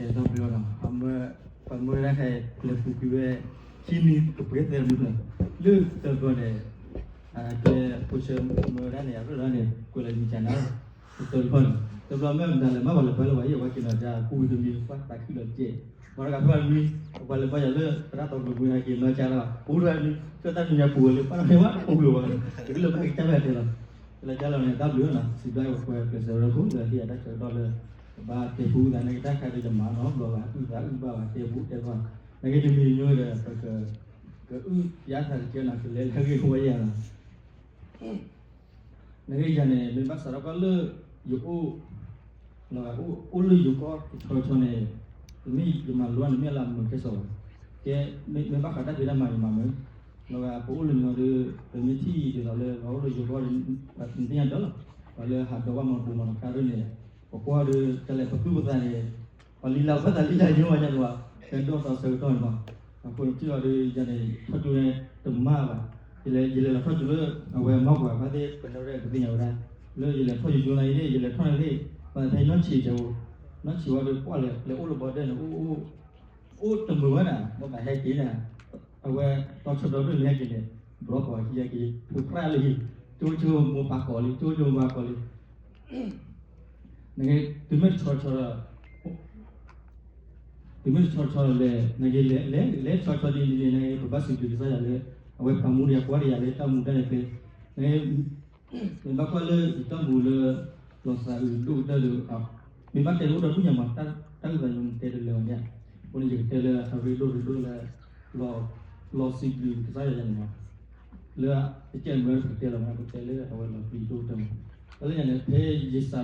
ဒီပုၢ်ဝဲၢ်နီၤ, ပမၢဒၣ်ခဲအံၤ လဲၤပူၤကွံာ်ဝဲ ခံနံၤကပှဲၤသၢနံၤလီၤ, လၢတဘျီန့ၣ် ကဲဖိဆၢမၢဝဲဒၣ်န့ၣ် အရၢၢ်ဒၣ်န့ၣ် ကွဲးလီၤမံၤကၢ်နၤ တဘျီန့ၣ် တဘျီမ့ၢ်မတၤလဲၣ် မ့ၢ်ပှၤလဲၤဘါလၢပှၤဟံၣ်အဝဲက့ၤနီၤ တၢ်ပူၤတမံၤ ပှၤသးခုလီၤကဲး, ပှၤတဂၤဖဲပှၤတမံၤ ပှၤလဲၤဘါယၤလၢသရၣ်တီၤကျိၤပူၤန့ၣ် က့ၤနီၢ်ကၢ်လီၤ ပူၤတဂၤတမံၤ ကၠီၣ်တၢ်နံၤညါပူၤဝဲလၢ ပှၤတမံၤဝဲတပူၤလၢၤဘၣ်, တကလၢၤဘၣ်ကစၢ်ဝဲတဲလီၤ, လၢကၢ်လီၤန့ၣ် တၢ်ဘျုးနီၤ စံးဘျုးပှၤကွဲးစၢၤဝဲဒၣ်ခိၣ် လၢဟ့ၣ်ယၤတၢ်ဆၢကတီၢ်လၢ ကဘၣ်တဲပူၤသးန့ၣ် တၢ်ခါဒ်ယမၤနီၤ ဘျီဘၣ် အုၣ်သးအုၣ်ဘၣ်ဘၣ် တဲပူၤတဲပူၤ, နက့တမံၤညိဒီး ပက ကအုၣ်ယါသးတကဲနီၤ ကလဲၤလၢဂ့ၢ်ဝဲယၤနီၤ နက့ယၤန့ၣ် မ့ၢ်ဘၣ်စးထီၣ်ကီၢ်လၢ ယအိၣ် လီၤဂာ်အိၣ်လၢယိၤကီၢ်တဆီဆီန့ၣ် တမ့ၢ်ယမၤလိန့ၣ် မ့ၢ်လၢမုာ်ကဲစီၤဘၣ်, ကဲ မ့ၢ်ဘၣ်ဃးတၢ်ဖံးတၢ်မၤယမၤမုာ်, လီၤဂာ်ပအိၣ်လၢန့ၣ်ဒီး ပမ့ၢ်ထံၣ်ဒ်သိးလၢ ပှၤအိၣ်လၢယိၤကီၢ်ဒီး ပှၤသ့ၣ်ညါဒီးလီၤ, ပှၤလၢဟးဒီးဘၣ်မၤဘူၣ်မၤတခါဒ်န့ၣ် ပကွၢ်ဒီး တၢ်လဲၤပသူၣ်ပသးန့ၣ် ပှၤလံလၢပသးလံလၢယိၤမၤညါန့ၣ်ဘၣ်, ကဲဒိၣ်သီဆၢကတီၢ်န့ၣ်ဘၣ်, အဃိန့ၣ်ထံၣ်လီၤဒီးယၤန့ၣ် ထီၣ်ကၠိန့ၣ်တမၤဘၣ်, ယလဲၤ ယလဲၤလီၤထီၣ်ကၠိလၢ အဝဲမၤကွၢ်ဖါသ့ၣ် ပနၢ်ရဲၣ်ပသ့ၣ်ညါဝဲဒၣ်, လၢယလဲၤထီၣ်ယိၤကၠိန့ၣ်အံၤန့ၣ် ယလဲၤထီၣ်န့ၣ်သ့ၣ် ပှၤဖဲနီၢ်ဆံးကဲဧိၤ, နီၢ်ဆံးဝဲဒီးကွၢ်လဲၤ လဲၤအိၣ်လၢဘီဒဲန့ၣ် အိၣ် အိၣ်တမုာ်ဝဲဒၣ် ဘၣ်သးဟဲက့ၤန့ၣ်, အဝဲတီဆၢဒီဒိၣ်န့ၣ်ဟဲက့ၤန့ၣ်, ဘျီပှၤဟံးဟဲက့ၤ ဖုးပြၣ်လၢဟံၣ်, ကၠိကၠိမိၢ်ပာ်ကိးလံ ကၠိကၠိမိၢ်ပာ်ကိးလံ နက့ တုၤမ့ၢ်တဆီဆီဒီး တုၤမ့ၢ်တဆီဆီဒီးလဲၣ် နက့ လဲၤ လဲၤ လဲၤဆီဆီဒ်န့ၣ်န့ၣ် နက့ ပဘၣ်စံးဘျုးကစၢ်ယွၤလၢ အဝဲပာ်မူဒံးအကွၢ်ဒံးယၤလၢတၢ်မူတၢ်န့ၣ်ကျဲ, နက့ မ့ၢ်ဘၣ်ကွၢ်လၢယတၢ်မူလၢ လီၤသးအုးဒိၣ်ကတၢၢ်ဒီး မ့ၢ်ဘၣ်တဲဒိၣ်ဒီးဒူၣ်ညါမး တၢ်အုၣ်သးယိၤတဲတလၢာ်ဘၣ်န့ၣ်, အဃိန့ၣ် ယကတဲလၢအရ့ဒိၣ်ရ့ဒိၣ်လၢ လီၤစံးဘျုးကစၢ်ယွၤန့ၣ်မး လၢတကဲမ့ၢ်ပကတဲလီၤမး ပတဲလၢအဝဲလီၤပျံၤဒိၣ်ကတၢၢ်မး, တၢ်လၢညါန့ၣ် ဖဲယစးထီၣ်အိၣ်တဆံ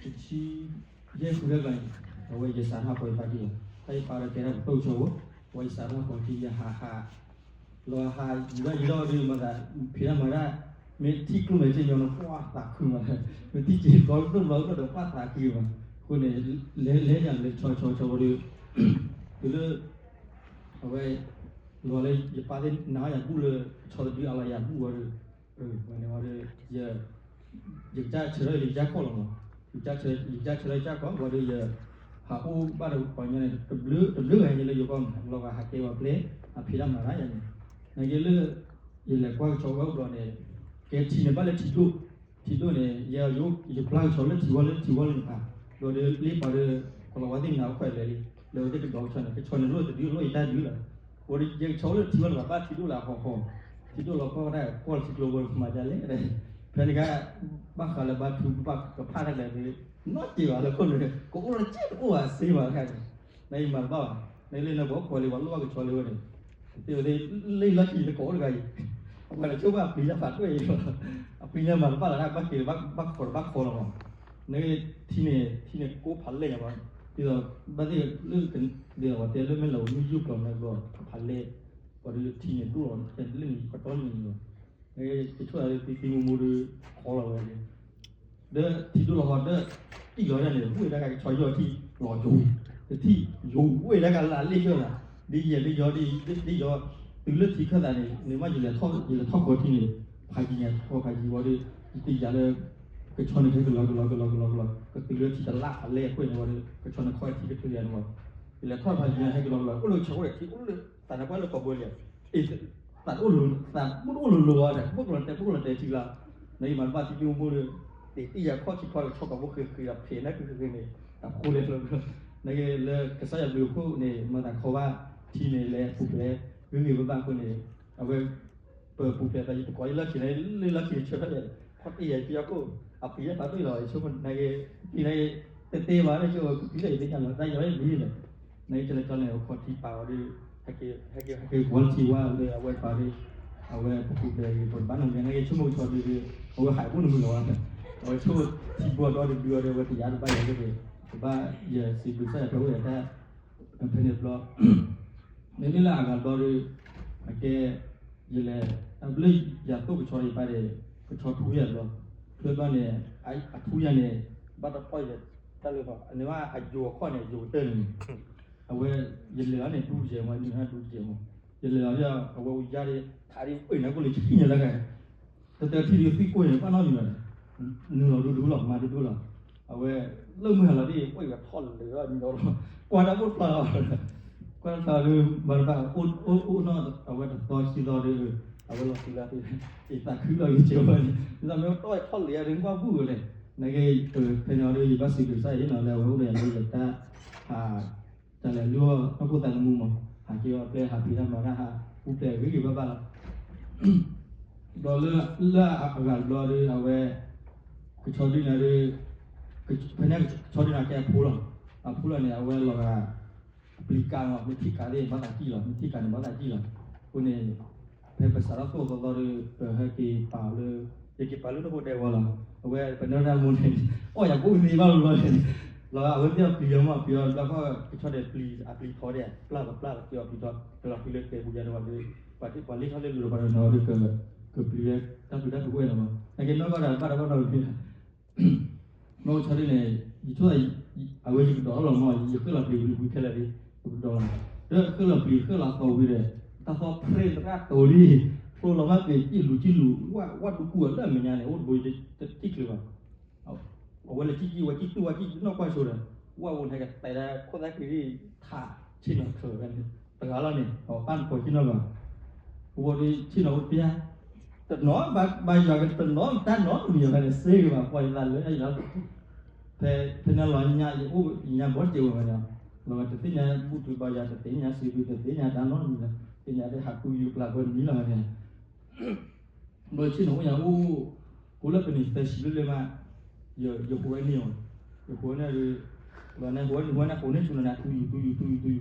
တဆံယဲၢ်ဃုဖဲဘၣ်န့ၣ် အဝဲယစးထီၣ်ဟးဖီၣ်ယဖါတံၢ်လီၤ, တၢ်ယဖါဒီးကဲထီၣ်ပသိၣ်ကဆှီဖိ, အဝဲယစးထီၣ်ဟးဖီၣ်ထံ ယဟးဟး လီၤဟးယံၤဘၣ်ယံၤဒီးဒ်မၤသး ဖံးတၢ်မၤတၢ် မ့ၢ်ထံၣ်ကျိၣ်မဲာ်က့ညီနုၢ် ပှၢ်သးခုမး, မ့ၢ်ထံၣ်က့ၤကီဒိၣ်ဘျီဒိၣ်ဒီးပှၢ်သးခုမး, အဃိန့ၣ် လဲၤလဲၤယၤလဲၤဆီဆီဆီဝဲဒီး တုၤလၢ အဝဲ လီၤလၢယပၢ်သ့ၣ်နာ်ယၤဘူၣ်လၢ ဆီတဒုအလီၤယၤဘူၣ်ဝဲဒီး ဝဲန့ၣ်ဝဲဒီး ယ ယကစၢ်ဆၢထၢၣ်လၢယကစၢ်ခီၣ်လီၤမး, ယကစၢ်ဆၢ ယကစၢ်ဆၢထၢၣ်ယကစၢ်ခီၣ် ဝဲဒီးယ ဟးအိၣ်ဘၣ်ဒီးပှၤကညီန့ၣ် တဘျုး တဘျုးဂၤညါလၢယိၤကီၢ်မး လီၤဂာ်ဟးကဲပှၤပျဲ အဖံးတၢ်မၤတၢ်ယၤန့ၣ်, နက့လၢ ယလဲၤကွၢ်ကဆီဝဲအိၣ်ဘျီန့ၣ် ကဲထံန့ၣ်ဘၣ်လၢထံဒိၣ်, ထံဒိၣ်န့ၣ် ယ ယပျၢ်ကဆီလၢထံဝီလၢထံဝီလၢန့ၣ်ဖး, ဘျီဒီးလ့ပှၤဒီး ကလီၤဝဲသ့ၣ်နၤအိၣ်ခွဲးလဲၣ်လံ, လၢဝဲသ့ၣ်ကဒီးကဆီန့ၣ် ကဆီန့ၣ်လိၣ်တဒုလိၣ်ယတၢ်ဒုလီၤ, အိၣ်ဒီးယကဆီလၢထံဝီလၢဘၣ်ထံဒိၣ်လၢအဟီၣ်ဟီၣ်, ထံဒိၣ်လီၤဖီၣ်တၢ် ကွၢ်လၢထံကျိဖိမၤဒ်လဲၣ်, ဖဲန့ၣ်က ဘၣ်ဃးလၢဘါထုကဖၣ်တၢ်ကျဲၤန့ၣ် နီၢ်က့ၤဘၣ်လၢခိၣ်နူာ်န့ၣ် ကအိၣ်လၢက့တအိၣ်ဘၣ်စ့ဘၣ်တခါန့ၣ်, နအံၤမၤတဘၣ်ဘၣ်, နလၢနဘီခိးလံ ပှၤလိၣ်ဘၣ်ကဆီလံဝဲန့ၣ်, သ့ဝဲသ့ၣ် လၢလီၢ်ခံတကိးအိၣ်တဂၤအံၤ, အဝဲန့ၣ်ဆိကမိၣ်အပျံၤတၢ်ဖးဒိၣ်အံၤလီၤ, အပျံၤန့ၣ်မၤတဘၣ်လၢ် ဘၣ်က့ၤဘၣ်ခိးဘၣ်ခိးလီၤမး, နထံန့ၣ် ထံန့ၣ်ကိးဖးလဲၢ်ညါဘၣ်, ဒ်သိး ဘၣ်သ့ၣ်လၢ ဒ်သိးပှၤတဲလၢမ့ၢ်လီၤမုၢ်ယူၢ်ကျီၤမးဘျီ ဖးလဲၢ်, ပှၤဒီးထံန့ၣ်ဒိၣ်လီၤ လၢန့ၣ်ကတီၢ်န့ၣ်လီၤ, ကဆိၣ်သးလၢသံသံမူမူဒီး ခီလီၤဝဲန့ၣ် ဒီးထံဒိၣ်လီၤဟီဒီး တံၢ်လီၤဒၣ်န့ၣ် ဝ့ၢ်တၢ်ကဆီယီၢ်ထံလီၤယိၤ, တထံၣ်ယိၤဝ့ၢ်တၢ်ကလၢအလ့ၣ်ယီၢ်လၢ်, ဒ်ယဲဒ်ယီၤဒ်ယီၤ, တုၤလၢထံခၢၣ်သးန့ၣ် န့ၣ်မ့ၢ်ယလဲၤထီၣ်ယလဲၤထီၣ်ဃီထံန့ၣ် ဖးယံၤညါဃီဖးယံၤဝံၤဒီး ယတံၢ်ယၤလၢ ကဆီန့ၣ်ဟဲကလီၤကလီၤကလီၤကလီၤကလီၤ ကတုၤလၢထံတလၢ်ဖးလဲၢ်အခွဲးန့ၣ်ဝံၤဒီး ကဆီန့ၣ်ခီထံကတုၤယၤန့ၣ်ဝံၤ, ယလဲၤထီၣ်ဖးယံၤညါဟဲကလီၤကလီၤ အိၣ်လၢကဆီအိၣ်ဒီးထံ အိၣ်လၢသးနါပှၢ်လၢကီၢ်ဘိလံ, သးတအိၣ်လိၤ သးမ့ၢ်တအိၣ်လိၤလိၤဝဲဒီး ပှိၢ်ကလီၤတဲာ်ပှိၢ်ကလီၤတဲာ်ထံလီၤ, နအံၤမၤတဘၣ်ထံဒိၣ်မိၢ်ဒီး တံၢ်ယၤခီၣ်ထံခီၣ်ကဆီကီးဖိဃ့ဃ့ဒီးဖဲးနၢ်ဃ့ဃ့ဃ့န့ၣ် အဖိလဲၤကျၢၤကျၢၤ, နက့လၢကစၢ်ယွၤဘျုးအခိၣ်န့ၣ် မၤသးခီဘၣ် ထံန့ၣ်လဲၤပူၤဖျဲး ဂ့ၤဂ့ၤဘၣ်ဘၣ်အဃိန့ၣ် အဝဲ ပပူၤဖျဲးသးယံၤတကိးလၢလီၢ်ခံန့ၣ် လၢလီၢ်ခံန့ၣ်ဆၢထၢၣ်လဲၣ် ခီၣ်တံၢ်ယၤက့ၤအခိၣ် အပျံၤယဲၢ်ဖးဒိၣ်လီၤ ယဆိကမိၣ်နက့ ပျံၤနက့ တတဲဘၣ်လၢကပျံၤလၢယသ့ၣ်ညါလီၤ တၢ်ယီၤလၢဘျုးလီၤ နက့ကလဲၤကၠီန့ၣ် အခီၣ်ထံပာ်အီၤဒီး ဟဲက့ၤ ဟဲက့ၤ ဟဲက့ၤကွၢ်လၢထံဝါဒီး အဝဲပာ်ဒီး အဝဲပပူၤဖျဲးဂ့ၤ ပဘၣ်နီၢ်မံၤ နက့ဆိကမိၣ်ကဆီဒုးဒီး အဝဲဟးအိၣ်နမုၢ်လီၤဝဲ အဝဲဆိကမိၣ်ထံဘိဒီးဒုးဒီး အဝဲတယါတဘၣ်ယၤက့ၤ ကဘၣ်ယစံးဘျုးကစၢ်ယွၤဖဲအိၣ်ယၤတၢ် ဖဲန့ၣ်ဘျီ မ့မ့ၢ်လၢအဂၤဘျီဒီး အကဲ ယလဲၤ အဘျုးယၤသိၣ်ကဆီယပၢ်ဒီး ကဆီထူယၤဘျီ ထူဘျီန့ၣ် အထူယၤန့ၣ် ဘၣ်တဖီၣ်ယတၢ်လၢၤဘၣ် အန့ၣ်ဘၣ်အယိၤအခီၣ်န့ၣ် ယိၤကတၢၢ်န့ၣ် အဝဲ ယလဲၤလီၤန့ၣ် ဒူတကဲးမး ဒူတကဲးမး ယလဲၤလီၤဒီး အဝဲဝံၤယါဒီး ထးဒ်အံၤနၢ်ကိၣ်လၢဆံညါလၢခဲ တတၢၢ်ထံဒ်သွံၣ်ကိၢ်န့ၣ် ဘၣ်နီတမံၤဘၣ်န့ၣ် နုာ်လီၤဒူဒူလီၤ မၤဒူဒူလီၤ အဝဲ လၢမုၢ်ဟါလီၤဒ် အိၣ်ယထီၣ်လၢာ်အီၤညီလီၤ, ကွၢ်တၢ်အိၣ်ဖျါလီၤ, ကွၢ်တၢ်ဖျါဒီး ဘၣ်တဘၣ် အိၣ်အိၣ်နီၢ်အဝဲတသီခံသီဒီး အဝဲလီၤသံလၢသ့ ယသးခုလီၤယကဲဝဲန့ၣ် ဒ်သိးမ့ၢ်အိၣ်တီၢ်ထီၣ်လၢာ်အီၤဒီး ကွၢ်ဘူၣ်ဝဲလဲၣ်, နာ်က့ ဖဲန့ၣ်အီၤဒီး ယဘၣ်စံးဘျုးကစၢ်ယွၤနီၤ လၢအဝဲအိၣ်ဒီးယၤလၢယတၢ် တၢ်လဲၤလုၢ်အီၣ်နီၢ်ခိသးသမူမး ဟးက့ၤအီၣ်ပျဲဟးဖံးတၢ်မၤတၢ်ဟး ပူၤဖျဲးဂ့ၤဂ့ၤဘၣ်ဘၣ်လီၤ. ဒီးလၢ လၢအဂၤတဘျီဒီး အဝဲ ကဆီဒုၣ်နၤဒီး ဖဲန့ၣ်ကဆီဒုၣ်နၤကဲအဖိလီၤ. အဖိလီၤန့ၣ် အဝဲလီၤဂာ် အပျံၤကးမး မ့ၢ်ထံၣ်ကးသ့ၣ် ဘၣ်သးကံၣ်လီၤ, မ့ၢ်ထံၣ်ကးန့ၣ် ဘၣ်သးကံၣ်လီၤ. အဃိန့ၣ် ဖဲပစးထီၣ်သိၣ်သီသီဒီး ပဟဲက့ၤပာ်လၢ ယက့ၤပာ်လၢနီၢ်ခိဒဲးဝီလီၤ. အဝဲပနီၢ်တၢ်မူန့ၣ် အီၣ်ယၤကိးကန့ၢ်ဘၣ်လီၤလီၤန့ၣ် လီၤဂာ်အဝဲသ့ၣ်အပျံၤယၤမး ပျံၤအီၤဘျီခီ ကဆီဒဲးပျံၤ အပျံၤထီဒဲး ပျၢ်ပပျၢ်ပပျံၤအီၤပျံၤထီ ကလီၤဃံလၢကျဲပူၤယၤဒီး ပှၤလ့ထီၣ်လ့ၣ်လိၤဒီးပှၤတနီၤဒီး ကပျံၤဝဲတၢ်ပျံၤတၢ်ဖုးအိၣ်ဝဲလီၤမး. နာ်က့နီၢ်ကီၢ်ဒီးဘၣ်တဘၣ်နီတမံၤ နီၢ်ကီၢ်ဆီဒုၣ်န့ၣ် ယဆိ အဝဲယကဒီးလီၤမး ယဃ့ၢ်လီၤပျံၤဝံၤဝံၤခဲလၢာ်လံ ယကဒီးလီၤ. ဒီးဃ့ၢ်လီၤပျံၤဃ့ၢ်လီၤသီဝံၤဒီး တၢ်သီဖရဲတရၣ်တိၤလံ ဖျိလီၤမးပ့ၤကံၣ်လူၤကံၣ်လူၤ ဝၣ်ဝၣ်ဒူကူၣ်အလၢအမဲာ်ညါန့ၣ် အိၣ်တဘိတထံၣ်ချုးဘၣ် အဝဲလဲၤကံၣ်ကံၣ်ဝဲကံၣ်တူၢ်ဝဲကံၣ်နီၢ်ကွၢ်ဆိဒီး ဝၣ်ဝဲန့ၣ်ကတဲဒၣ်ခိၣ်သၣ်က့ၤဒ်ထး ဆ့ၣ်နီၤချုးဝဲန့ၣ် တဂၤလီၤန့ၣ် အပၢ်နပိာ်ကံၣ်နီၢ်ဘၣ် ဝဲဒီးဆ့ၣ်နီၤအိၣ်တပျၢ် တနီၤဘၣ်ယွၤကတနီၤတၢ်နီတမံၤအဖဲန့ၣ် စ့ကဘၣ်ပှၤယသးလၢယလီၤ ဖဲ ဖဲန့ၣ်လီၤညါ ယအိၣ်ညါဘီတက့ၢ်ဝဲန့ၣ် လီၤတသ့ၣ်ညါဘူၣ်တုၤဘါယွၤ တသ့ၣ်ညါစံးဘျုး တသ့ၣ်ညါတၢ်နီတမံၤလၢ သ့ၣ်ညါဒ်ဟးကူယူၤပျၢ်ကွဲတမံၤလီၤန့ၣ် ဘျီဆ့ၣ်နီၤအိၣ်ညါအိၣ် ကိးလၢပနံၣ်သၢဆံဘျဲၣ်လၢမး ယဃိးဝဲန့ၢ်အီၤ ယဃိးဝဲန့ၢ်ဒီး ဘျီန့ၣ်ဃိးဝဲန့ၢ်ဃိးဝဲန့ၢ်ဃိးန့ၢ်ဆူၣ်လီၤန့ၣ် သူယူၤသူယူၤသူယူၤသူယူၤလီၤ အီ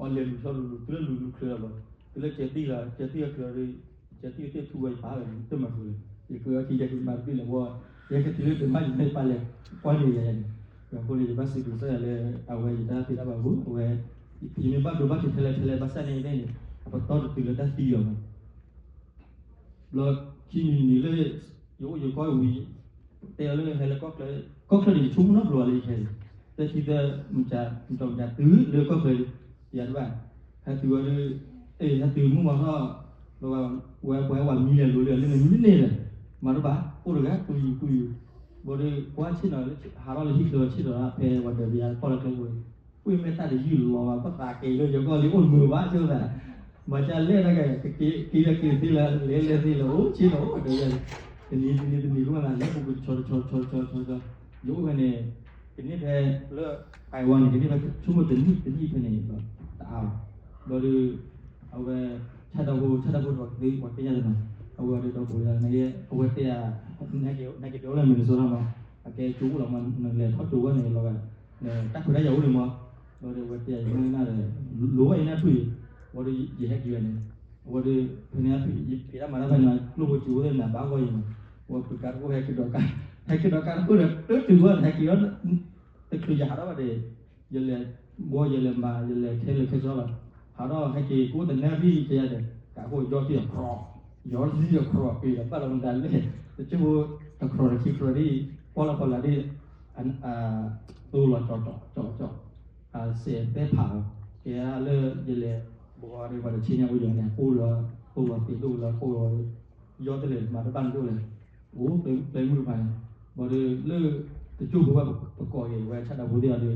ၤလဲၤလူၤဆီလူၤလူၤ တုၤလၢလူၤလူၤချုးလီၤဘျီ တုၤလၢကဲသံလီၤ ကဲသံအချုးဒီး ကဲသံအသ့ၣ်ထူဝဲယပၢ်ဝဲန့ၣ် တမၤဃုာ်လၢ ယကဲအခံယကမၤတဘ့ၣ်လၢၤဘၣ် ယကတုၤလၢတမၤယမဲာ်ပၢ်လဲၤ ကွၢ်န့ၢ်ယၤန့ၣ် အဃိန့ၣ် ယဘၣ်စံးဘျုးကစၢ်ယွၤလၢ အဝဲယတၢ်ဖံးတၢ်မၤပူၤ အဝဲ ယမ့ၢ်ဘၣ်ဒိဘၣ်ထံးထဲလဲၣ်ထဲလဲၣ်ဘၣ်ဆၣ်န့ၣ်န့ၣ် အပတီၢ်တတုၤလၢတၢ်သံအီၤဘၣ် ဘျီခံမံၤနံၤလၢ ယအိၣ်ယကီၢ်ဝံၤ တဲအီၤလၢဟဲလၢကီၢ်ချၢ ကီၢ်ချၢန့ၣ် ယဆိကမိၣ်နီတဘျီလၢယခဲအံၤ သၢဆံသၢ မတၤ မတၤမတၤတုၤလၢကီၢ်ချၢ ယၤတဘၣ် ဟဲတုၤဝဲလၢ အဲ ဟဲတုၤမုၢ်မၤထီၣ် ဝဲပှၤဟဲဝဲမံလဲၤလိၤလၢလၢနမံန့ၣ်ဒီး မၤတဘၣ် အိၣ်တဂၤ ကူယူၤကူယူၤ ဘျီဒီး ကွၢ်ဆ့ၣ်နီၤ ဟးထီၣ်လၢဟံၣ်ချၢဆ့ၣ်နီၤ ဖဲဝဲဒီးပယါကီၢ်လၢကျဲပူၤ ကွၢ်မဲာ်တၢ်တယုၢ်လီၤဘၣ် ပသးက့ၤလၢယကီၢ်လံ အိၣ်မုာ်ဘၣ်ဆိသး မၤကလဲၣ်တၢ်က့ၤ က့ၤလၢက့ၤသ့လၢ လဲၤလဲၤသ့လၢ အိၣ်ဆ့ၣ်နီၤအိၣ်ဒီး တနံၤတနံၤတနံၤကမၤသး လဲၤပူၤကဆီတဆီတဆီတဆီတဆီတဆီ ယအိၣ်ဖဲန့ၣ် ကန့ၢ်ဖဲလၢ အဝဲန့ၣ် ကန့ၢ်ဖဲဆိကမိၣ်တနံၣ်တနံၣ်ဖဲန့ၣ် တအါဘၣ် ဘျီဒီး အဝဲ ဆၣ်ဒီဖိ ဆၣ်ဒီဖိဒီးပှၤသ့ၣ်ညါတနီၤ အဝဲဒီးဒီပုၢ်ဝဲၢ် အဝဲတဲ နက့ၤတဲအိၣ်လၢ Minnesota မး အကဲကၠိအိၣ်လီၤမး နလဲၤထီၣ်ကၠိဝဲန့ၣ်လီၤဂာ် တၢ်ခွဲးတၢ်ယာ်အိၣ်န့ၣ်မး ဘျီဒီးအဝဲတဲယၤ ယမ့ၢ်နၤဒီး လိၤဝဲအံၤနၢ်ထွံၣ် ဘျီဒီးယဟဲက့ၤဝဲန့ၣ် အဝဲဒီး ဖဲန့ၣ်ဖံးတၢ်မၤတၢ်ဖဲန့ၣ် ကျိၣ်ဖိစ့ဖိသ့ၣ်နၤဘၣ်ဂီၢ်အံၤမး အဝဲပကါတခိၣ်ဟဲက့ၤဒီးကါ ဟဲက့ၤဒီးကါတခိၣ်ဒီး တတုၤဝဲဟဲက့ၤ တချုးယဟးထီၣ်ဘၣ်ဒီး ယလဲၤဘီယလဲၤမၤ ယလဲၤခဲလၢာ်ခဲဆ့လီၤ ဟးထီၣ်ဟဲက့ၤ ကအိၣ်တနၢ်ရံၣ်ကယၤဒီး ကးခိၣ်ယီၢ်သံၣ်ဒီး ခြောက် ယီၢ်သံၣ်ဒီး ခြောက် က့ၤဒီးဘၣ်လီၤမတၤလဲၣ် တကၠိဖိ တခြောက် တခံခြောက် ဒ် ကွၢ်လီၤဖီလာ်ဒ် သိလီၤကၠီကၠီကၠီကၠီ စဲးသဲဖးလီၤ ကဲလၢယလဲၤ ဘီဒီးပှၤတဆ့ညါအိၣ်ယၤန့ၣ် အိၣ်လီၤ သိလီၤသ့ၣ်ဒိၣ်လီၤ အိၣ်လီၤ ယီၢ်တလဲၤမၤတဘၣ်န့ၣ်ဒိၣ်လဲၣ် အိၣ်ပျဲမုၢ်တဖၣ်န့ၣ် ဘၣ်ဒီးလၢ တကၠိဖိဘၣ်ပကိးက့ၤဝဲဆၣ်ဒီဖိသ့ၣ်အီၤဒီး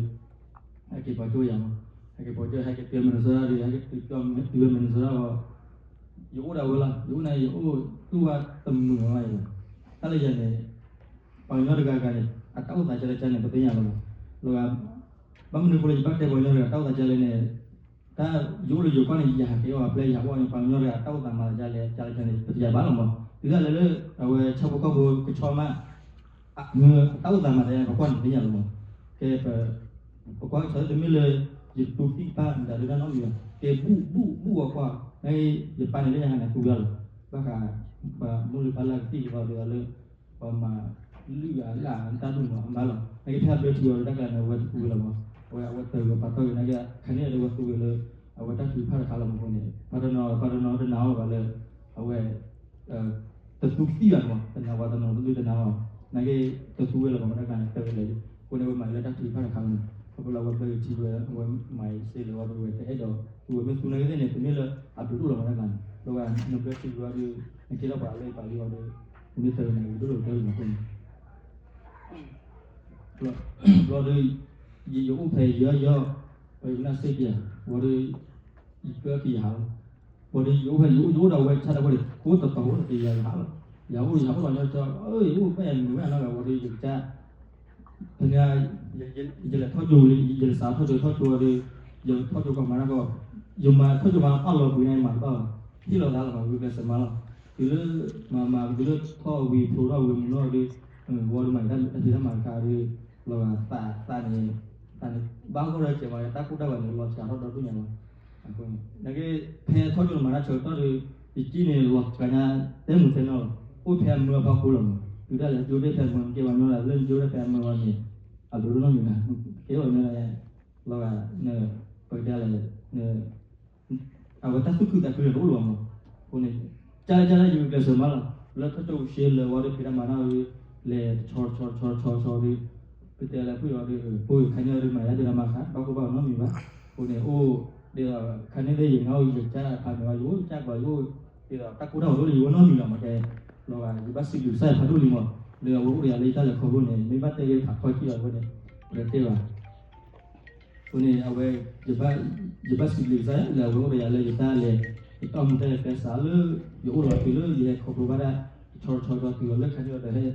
ဟဲက့ၤပှၤကၠိယၤမး ဟဲက့ၤပှၤကၠိ ဟဲက့ၤတုၤ Minnesota ဒီး ဟဲက့ၤတုၤ Minnesota အီၤ ယအိၣ်ဒၣ်ဝဲလီၤ ယအိၣ်န့ၣ် ယအိၣ်တူၢ်ဝဲတမုာ်လီၤယၤ တၢ်လၢယၤန့ၣ် ပှၤကညီတဂၤဂၤန့ၣ် အတၢ်အိၣ်သးကဲလၢကဲန့ၣ် ပသ့ၣ်ညါလီၤမး လီၤဂာ် ဘၣ်မနုၤအဃိလၢယဘၣ်တဲပှၤကညီတဂၤ တၢ်အိၣ်သးကဲလၢန့ၣ် တၢ်ယအိၣ်လၢယိၤကီၢ်န့ၣ် ယဟးက့ၤအီၣ်အပျဲၢ် ယဟးအိၣ်န့ၣ် ပှၤကညီတဂၤ တၢ်အိၣ်သးမၤသးကဲလၢ ကဲလၢကဲန့ၣ် ပတယၤဘၣ်လီၤမး တုၤဒၣ်လဲာ်လၢ အဝဲဆၣ်ဖိကီၢ်ဖိကဆီမး အတၢ်အိၣ်သးမၤသးန့ၣ် ပကွၢ်န့ၣ်သ့ၣ်ညါလီၤမး ကဲ ပကွၢ်ကဆီတမ့ၢ်လၢ ယတူၢ်သံၣ်တဖၣ်မတၤဒုးတၢ်နီတမံၤဘၣ် ကဲဘူၣ်ဘူၣ်ဘူၣ်အကွၢ် နယပၢ်န့ၣ်လၢယဟးန့ၣ်သူဝဲလီၤ ဘၣ်ဃး ပှၤမိၢ်လုၢ်ပၢ်လၢ်ကသံၣ်ကသီဒ်သိးလၢ ပှၤမၤလုၢ်အလၢ်တၢ်ဒူၣ်မးအမါလီၤ နကဖဲအဘျၢထံအီၤတၢ်ကျါန့ၣ် အဝဲတသူဝဲလီၤမး အဝဲအဝဲတၢ်ဂီၤပာ်တီၢ်ဂ့ၤ နကခန့ၣ်ဒီးဝဲသူဝဲလၢ အဝဲတၢ်ထုကဖၣ်တခါလီၤမးအဃိန့ၣ် ပှၤတနီၤပှၤတနီၤတနာ်အီၤဘၣ်လၢ အဝဲ တသူကသံၣ်ဘၣ်မး တနာ်ပှၤတနီၤတဒုတနာ်အီၤ နာ်က့ တသူဝဲလၢၤဘၣ်မတၤတဂၤန့ၣ် တၢ်ဝဲလဲၣ်လံ အဃိန့ၣ် ဝဲမၤလၢတၢ်ထုကဖၣ်တခါလီၤန့ၣ် ခီဖျိလၢအဝဲဘျၢဂ့ၤထံဝဲ အဝဲမၤအံၤစ့လၢၤဝဲဒီးဝဲတအဲၣ်ဒိး သူဝဲမ့ၢ်သူနာ်က့သ့ၣ်န့ၣ် တမ့ၢ်လၢအဘျုးဒိၣ်လီၤမတၤတဂၤန့ၣ် လၢဝဲနဘျၢထံဝဲဒီး နကဲထီၣ်ပှၤလၢပာ်လံအီၤဒီး တမ့ၢ်တၢ်ဝဲန့ၣ် အဘျုးဒိၣ်တၢ်ဝဲန့ၣ်အဃိန့ၣ် ဘျီဒီး ယအိၣ်ဖဲယီယီ ပှၤယနၢ်စ့ၢ်ကီး ဝံၤဒီး ယကၢက့ၤယဟးလီၤ. ဝံၤဒီး ယအိၣ်ဖဲ ယအိၣ် ယအိၣ်ဒီးဝဲဆါတၢ်ဖိန့ၣ် ကိးတတီၤဖိတက့ၤယၤယဟးလီၤ. ယအိၣ်ယဟးအိၣ်လီၤညီကၠီ ယအိၣ်ဖဲယမုာ်ဝဲအနီၢ်ဂၤ ဝံၤဒီး ယကစၢ် ဖဲန့ၣ် ယလဲၤထီၣ်ကၠိဝံၤလံ ယလဲၤစးထီၣ်ကၠိထီၣ်ကၠိဒီး ယထီၣ်ကၠိကီၢ်မၤတၢ်ကီၢ် ယမၤထီၣ်ကၠိမၤအီၣ်လီၤကွံာ်န့ၣ် ယမၤတဘၣ်ဘၣ် ဟ့ၣ်လီၤသးလီၤမး ဂုာ်ကျဲးစၢးမၤလီၤ. တုၤလၢ မၤမၤတုၤလၢထီၣ်ဝံၤဖျိထီၣ်ဝံၤမုၢ်နီၢ်ဒီး ဝံၤဒီးမၤတၢ်ဖံးတၢ်မၤတခါဒီး လီၤဂာ်သးသးန့ၣ် သးန့ၣ် ဘၣ်ဂီၢ်ဒီးကဲမၤတၢ်ကူၣ်တၢ်ဝဲန့ၣ် လီၤစှၤထီၣ်ဒီဒူၣ်ညါလီၤ. နာ်က့ ဖဲထီၣ်ကၠိမၤတၢ်ဆၢကတီၢ်ဒီး ယကံၣ်န့ၣ် လီၤစှၤညါ တဲမုာ်တဲနီၢ်လီၤ. အိၣ်ဖဲအမၢအဖီခိၣ်လီၤမး တုၤဒၣ်လဲာ်ကၠိဒၣ်ဖဲအမၢ ကဲဝဲညီဒၣ် လၢကၠိဒၣ်ဖဲအမၢဝဲန့ၣ် အဘျုးဒိၣ်နီတမံၤဘၣ် ကဲဝဲညီဒၣ် လီၤဂာ် ပကတဲလဲၣ် အဝဲတၢ်သူၣ်ခုသးခုန့ၣ်တအိၣ်လၢၤဘၣ်မး. အဃိန့ၣ် ကၢ်လၢကၢ်လၢယဂုာ်ကျဲးစၢးမၤလီၤ လၢထီၣ်ကၠိဆ့လၢာ်ဝံၤဒီးဖံးတၢ်မၤတၢ်ဒီး လဲၤတဆီတဆီတဆီတဆီဒီး ပတဲလၢဖုၣ်အီၤဒီး ဖိဂ့ၤခါန့ၣ်ဒီးမၤယါဒုးတၢ်မၤခါ ဘၣ်ကိၢ်ဘၣ်ဂီၤနီတမံၤဘၣ်. အဃိန့ၣ် အိၣ်ဒ်သိး ခါန့ၣ်သ့ၣ်ယငါအိၣ်ယကၢ်ဖးန့ၣ်ဝဲ ယအိၣ်ကၢ်ကွၢ်ယအိၣ် ဒ်သိးတၢ်ကိၢ်တၢ်ဂီၤလၢယဂီၢ်နီတမံၤလီၤ မးကဲ လီၤဂာ် ယဘၣ်စံးဘျုးကစၢ်ယွၤဖးဒိၣ်လံမး လၢအဝဲအိၣ်ဒီးယၤလၢယတၢ်လဲၤခီဖျိန့ၣ် မ့ၢ်ဘၣ်တဲဂ့ၤဖးထီခံလီၤအဃိန့ၣ် ပတဲဘၣ် အဃိန့ၣ် အဝဲ ယဘၣ်စံးဘျုးကစၢ်ယွၤလၢအဝဲအိၣ်ဒီးယၤလၢယတၢ်လဲၤ ယတၢ်အိၣ်မူတၢ်လဲၤကျဲစးလၢ ယအိၣ်လီၤတုၤလၢယဟဲခီဖျိဘၣ်ဒၣ် တဆီတဆီဒီးတုၤလီၤလၢခါန့ၣ်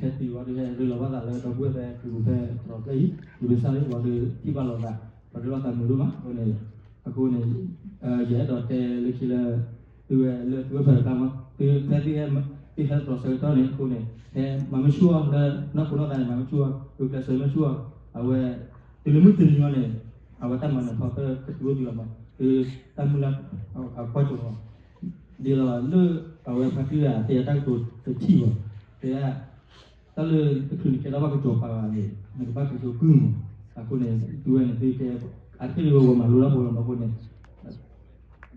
ဒီးဟဲ ထဲတုၤဝံၤဒီးဟဲရ့လိာ်ဘၣ်သးလၢဒီပုၢ်ဝဲၢ်ဖဲခရံာ်ပူၤဖဲတရီၤဖျၢၣ်အံၤ ယဘၣ်ဆၣ်လၢဝံၤဒီးထံၣ်ဘၣ်လိာ်သး ပှၤရ့လိာ်သးမုာ်ဒိၣ်မး အဃိန့ၣ် အဃိန့ၣ် ယအဲၣ်ဒိးတဲလၢခံလၢ သုဝဲလၢသုဝဲဖဲတၢ်မး သုဖဲသုဟဲ သုဟဲတရီၤဆၢကတီၢ်န့ၣ် အဃိန့ၣ် ဟဲမၤမ့ၢ်ဆူၣ်အီၤလၢနီၢ်ခိနီၢ်သးန့ၣ် မၤမ့ၢ်ဆူၣ်အီၤ ဂုာ်ကျဲးစၢးမ့ၢ်ဆူၣ်အီၤ အဝဲ တုၤလၢမုၢ်တနံၤအံၤန့ၣ် အဝဲတၢ်မၤနၢၤထီၣ်ဖဲကတုၤအိၣ်တုၤလီၤမး သုတၢ်မုၢ်လၢ်အကွၢ်စိလီၤ ဒ်သိးလၢ အဝဲဖါတံၢ်ဂၤတဲယၤတၢ်ကတိၤတထံၣ်ဘၣ် တဲ တၢ်လၢတချုးနကဲထီၣ်ဘၣ်ကစီၤပၤဘၣ်န့ၣ် နကဘၣ်ကဲကၠိကုၢ်မး အဃိန့ၣ် သုဝဲန့ၣ် သုကဲ အါတက့ၢ်လၢဝဲမၤလိတၢ်ဖိလီၤမးအဃိန့ၣ်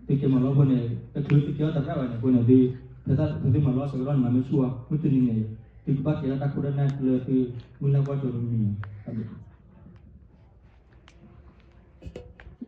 သုကဲမၤလိအဃိန့ၣ် တချုးသုကဲထီၣ်သရၣ်ဘၣ်န့ၣ်အဃိန့ၣ် သု ဖဲသုမၤလိဆၢကတီၢ်န့ၣ် မၤမ့ၢ်ဆူၣ်အီၤ မုၢ်တနံၤန့ၣ် သုကဘၣ်ကဲထီၣ်တၢ်ခိၣ်တၢ်နၢ်လၢသုမုၢ်လၢ်ကွၢ်စိတမံၤန့ၣ်